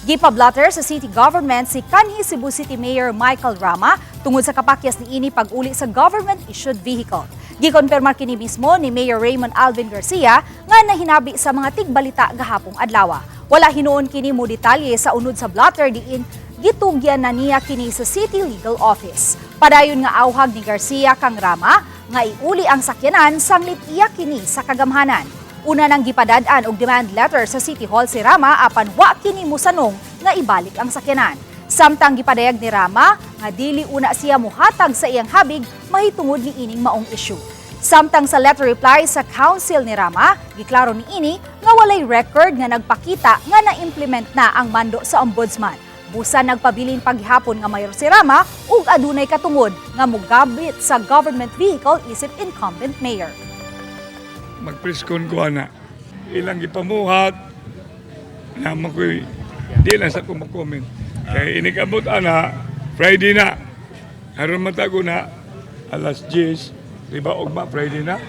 Gipablatter sa city government si kanhi Cebu City Mayor Michael Rama tungod sa kapakyas niini pag-uli sa government-issued vehicle. Gikonfirmar kini mismo ni Mayor Raymond Alvin Garcia nga nahinabi sa mga tigbalita gahapong adlaw. Wala hinuon kini mo detalye sa unod sa blotter diin gitugyan na niya kini sa City Legal Office. Padayon nga auhag ni Garcia kang Rama nga iuli ang sakyanan sanglit iya kini sa kagamhanan. Una nang gipadad-an og demand letter sa City Hall si Rama apan wa kini mosanong nga ibalik ang sakyanan. Samtang gipadayag ni Rama nga dili una siya muhatag sa iyang habig mahitungod ni ining maong issue. Samtang sa letter reply sa council ni Rama, giklaro ni ini nga walay record nga nagpakita nga na-implement na ang mando sa ombudsman. Busa nagpabilin paghihapon nga mayor si Rama ug adunay katungod nga mogabit sa government vehicle isip incumbent mayor. Mag-press con ko ana. Ilang gipamuhat naman ko'y di lang sa ko mag-comment. Kaya inikabot ana, Friday na. Aron matago na, alas 10, di ba, ugma, Friday na.